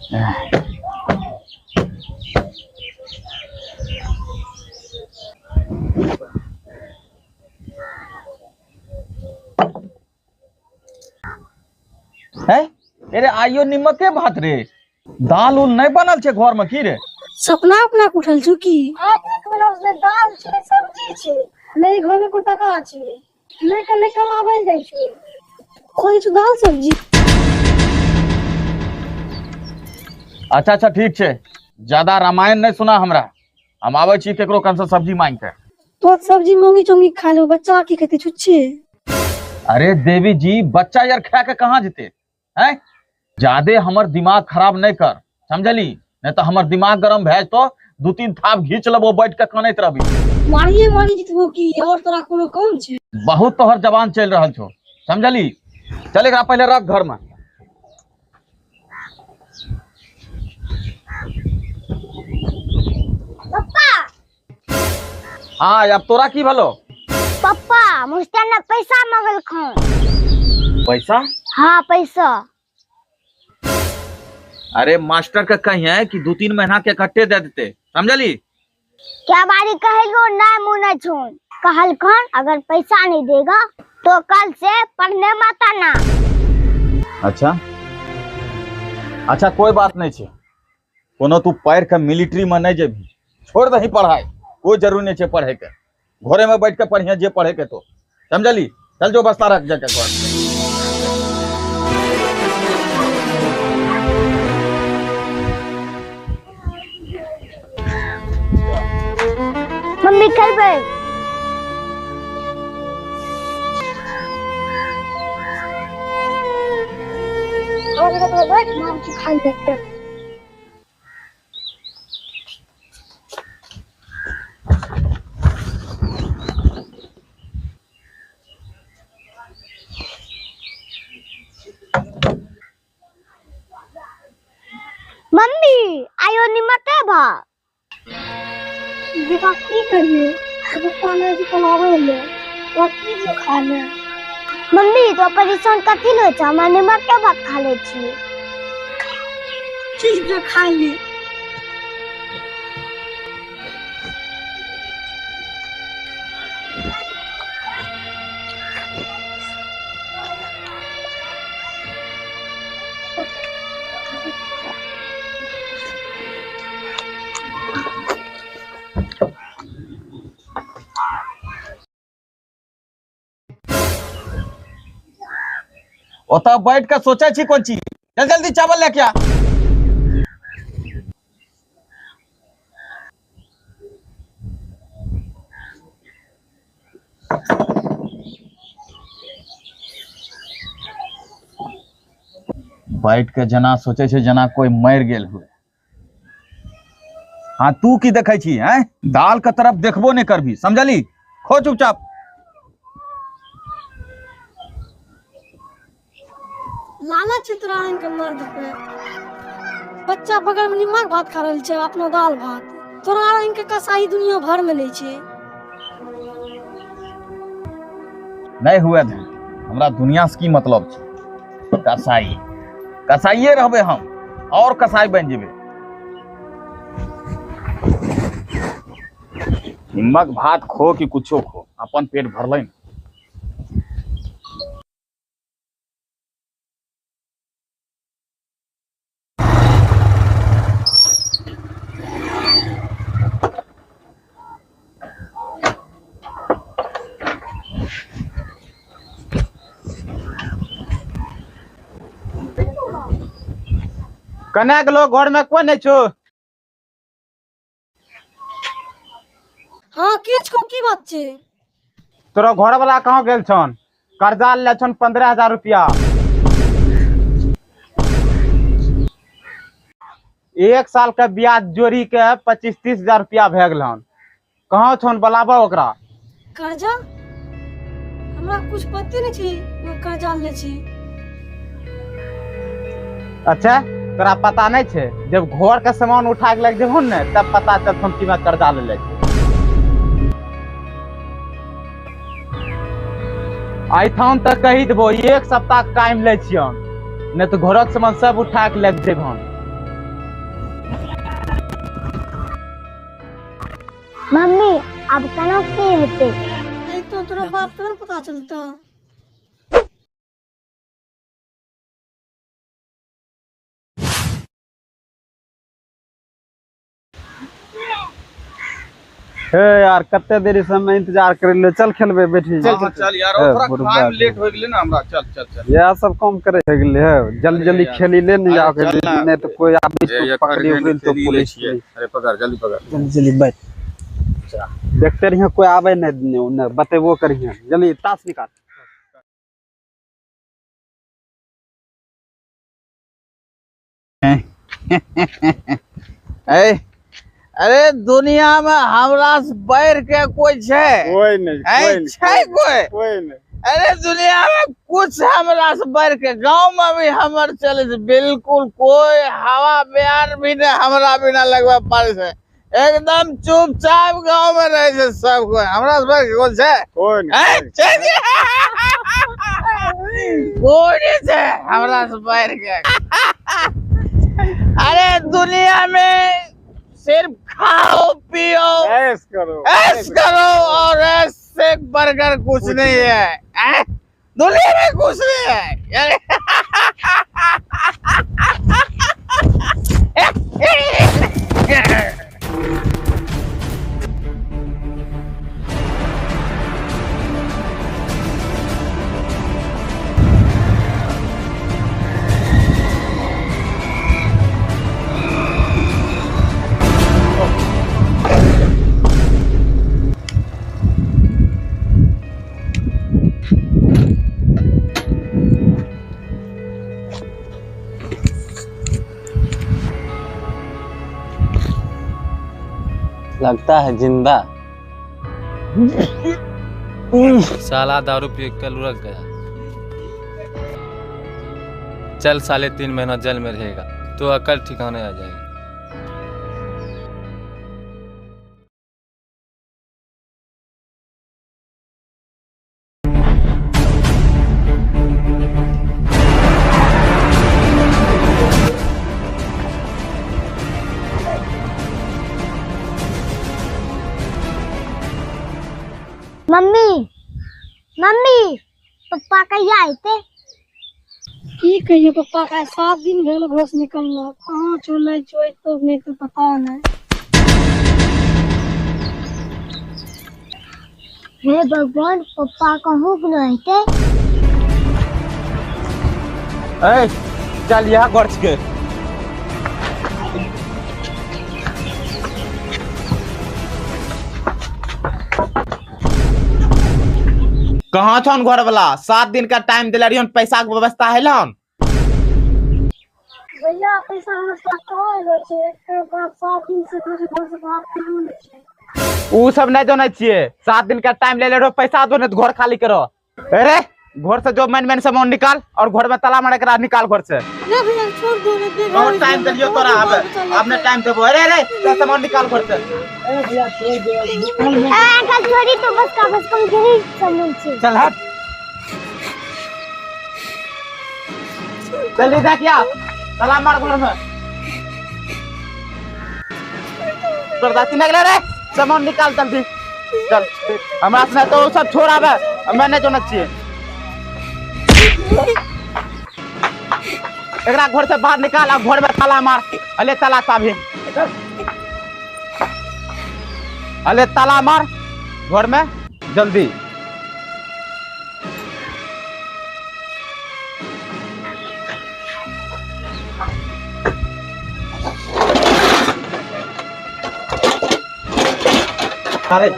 है अरे आइयो निमके भात रे, दाल उल नहीं बनल छे घर में की रे? सपना अपना उठल छु की दाल छै, सब्जी छै, नहीं घर में कोई टका छै, नहीं कल नहीं कल आबल जाइ छै, खोजै छु दाल सब्जी। अच्छा अच्छा ठीक छै, ज्यादा रामायण नहीं सुना हमरा, हम आबै छी केकरो कन से सब्जी मांग के। तो सब्जी मांगी चोंगी खा लो, बच्चा की खेते छुच्छे? अरे देवी जी, बच्चा यार खा के कहाँ जेते हैं? ज्यादे हमर दिमाग खराब नहीं कर, समझली? नहीं तो हमर दिमाग गरम भए तो 2-3 थाप घींच लेबो, बैठ के कानैत रहबी। मारिए मारी जितबो की और तोरा कोनो कम छै? बहुत तोहर जबान चल रहल छौ, समझली? चल एकरा पहले रख घर में। पप्पा। हाँ, अब तोरा की भलो? पप्पा मुझसे ना पैसा मंगलखन। पैसा? हाँ पैसा। अरे मास्टर के कही है कि 2-3 महीना के इकट्ठे दे देते, समझली? क्या बारी कहलो ना मुना छून, कहलखन अगर पैसा नहीं देगा तो कल से पढ़ने मत आना। अच्छा अच्छा कोई बात नहीं छे, कोनो तू पढ़ के मिलिट्री में नहीं जेबी, छोड़ दही पढ़ाई, कोई जरूरी नहीं छे पढ़े के, घरे में बैठ के पढ़िए जे पढ़े के तो, समझली? चल जो बस्ता रख जाके घर। मम्मी खेलबे। मम्मी आयो निमते भा। बेटा की करिए, पप्पा ने जी कमावे ले और की जो खा ले। मम्मी तो परेशान कथी ले छ, हमरा निमक के भात खा ले छी। ठीक जो खा ले। ओतऽ बैठ के सोचे छी कोन चीज, चल जल्दी चावल लेके आ। बैठ के जना सोचे छे जना कोई मर गेल हुए। हाँ तू की देखै छी हैं? दाल के तरफ देखबो नहीं करबी, समझली? खो चुपचाप। लालच छै तोरा एहन के मर्द पे, बच्चा बगल में निमक भात खा रहल छै, अपनो दाल भात। तोरा एहन के कसाई दुनिया भर में नहीं छै। नहीं हुए थे, हमरा दुनिया से की मतलब छै? कसाई कसाईये रहबे हम, और कसाई बन जेबे। निमक भात खो कि कुछो खो, अपन पेट भरलै न। कने के लोग घर में कोई नहीं छो? हाँ की छो, की बात छे? तोरा घर वाला कहाँ गेल छन? कर्जा ले छन 15,000 रुपया। 1 साल के ब्याज जोड़ी के 25-30 हजार रुपया भए गेल हन। कहाँ छन बोलाबो ओकरा। कर्जा? हमरा कुछ पते नहीं छी, हम कर्जा ले छी। अच्छा तोरा पता नहीं छे, जब घर के सामान उठा के लग जेबहो ने तब पता चलत हम कि कर्जा ले ले छी। एठाम तक कही देबो 1 सप्ताह टाइम लै छियन, नहीं तो घरक सामान सब उठा के लग जेबहन। मम्मी अब केना की हेतै? नहीं तो तोरा बाप तोरा पता चलतो। हे यार, कते देरी से हम इंतजार कर ले, चल खेलबे बैठी। चल चल यार, हे, थोड़ा बुढ़ खाए में बाप लेट हो गेलै ना हमरा। चल चल चल। यह सब काम करे हो गेलै हे, जल्दी जल्दी यार। खेली ले नहीं अरे जाओ चल ना। नहीं तो कोई आदमी ए, को पकड़ी उकड़ी तो पुलिस। अरे पकड़, जल्दी पकड़। जल्दी जल्दी बैठ, देखते रहिए कोई आवे नहीं नहीं बतेबो करिए। जल्दी ताश निकाल। ए, अरे दुनिया में हमरा से बढ़ के कोई छै? कोई नहीं। ऐ, छै कोई? कोई नहीं। अरे दुनिया में कुछ हमरा से बढ़ के, गांव में भी हमर चले छै बिल्कुल, कोई हवा बयार भी नहीं हमरा बिना लगवा पारे छै। एकदम चुपचाप गांव में रहे छै सब कोई। हमरा से बढ़ के कोई छै? कोई। ऐ, छै जे? कोई नहीं छै हमरा से बढ़ के। अरे दुनिया में सिर्फ खाओ पियो, ऐश करो, ऐश करो और ऐश से बढ़कर कुछ नहीं है। ऐ? दुनिया में कुछ नहीं है। अरे लगता है जिंदा। साला दारू पी के लुढ़क गया। चल साले, 3 महीना जेल में रहेगा तो अकल ठिकाने आ जाएगी। मम्मी, मम्मी, पप्पा कहिया अयतै? की कहियो पप्पा का, 7 दिन भेल घर से निकललो, कहाँ छो नहीं छो तो नहीं तो पता नहीं। हे भगवान, पप्पा कहूँ के नहीं अयतै? ए चल, यहाँ घर के। कहाँ छौन घर वाला? 7 दिन का टाइम दिले रहियन, पैसा के व्यवस्था हेलन? भैया, पैसा हमरा पास कहाँ एलो छै? एक बाप 7 दिन से घर से बाहर कहाँ नहि छै। उ सब नहीं जानै छियै, 7 दिन का टाइम ले ले रहो, पैसा दो नहीं तो घर खाली करो। अरे घर से जो मेन मेन सामान निकाल और घर में ताला मारे के निकाल घर से। नहीं भैया, छोड़ दो रे, बेघर और हो टाइम जाएगा, दिलियो तोरा, बहुत अब बच्चा अब ने टाइम देबो। अरे अरे तो सामान निकाल घर से। ए, अंकल छोड़ी तो बस का बस कम गिरी सामान छै। चल हट, जल्दी देखिया, ताला मार घर में। बर्दाश्त नहीं रे, सामान निकाल जल्दी। चल हमरा से तो सब छोड़ आवे, मैं नहीं जाना चाहिए। एकरा घर से बाहर निकाल और घर में ताला मार। अले ताला चाबी, अले ताला मार घर में जल्दी। अरे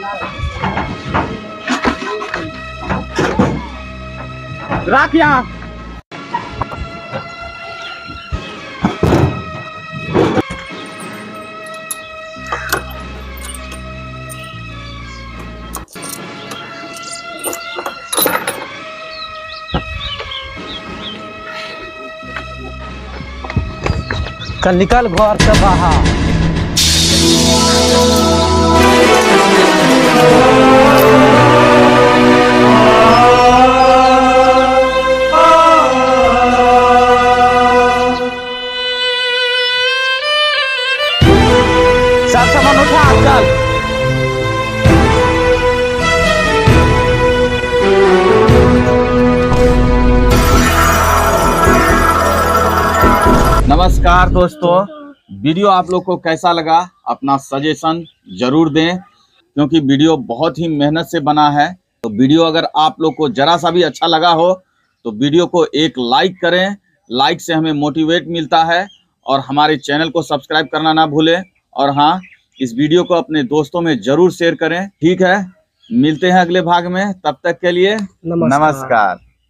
रख यहाँ। चल निकल घर से बाहर। सब सामान उठा चल। नमस्कार दोस्तों, वीडियो आप लोग को कैसा लगा अपना सजेशन जरूर दें, क्योंकि वीडियो बहुत ही मेहनत से बना है। तो वीडियो अगर आप लोग को जरा सा भी अच्छा लगा हो तो वीडियो को एक लाइक करें। लाइक से हमें मोटिवेट मिलता है और हमारे चैनल को सब्सक्राइब करना ना भूलें। और हाँ, इस वीडियो को अपने दोस्तों में जरूर शेयर करें। ठीक है, मिलते हैं अगले भाग में, तब तक के लिए नमस्कार। नमस्कार।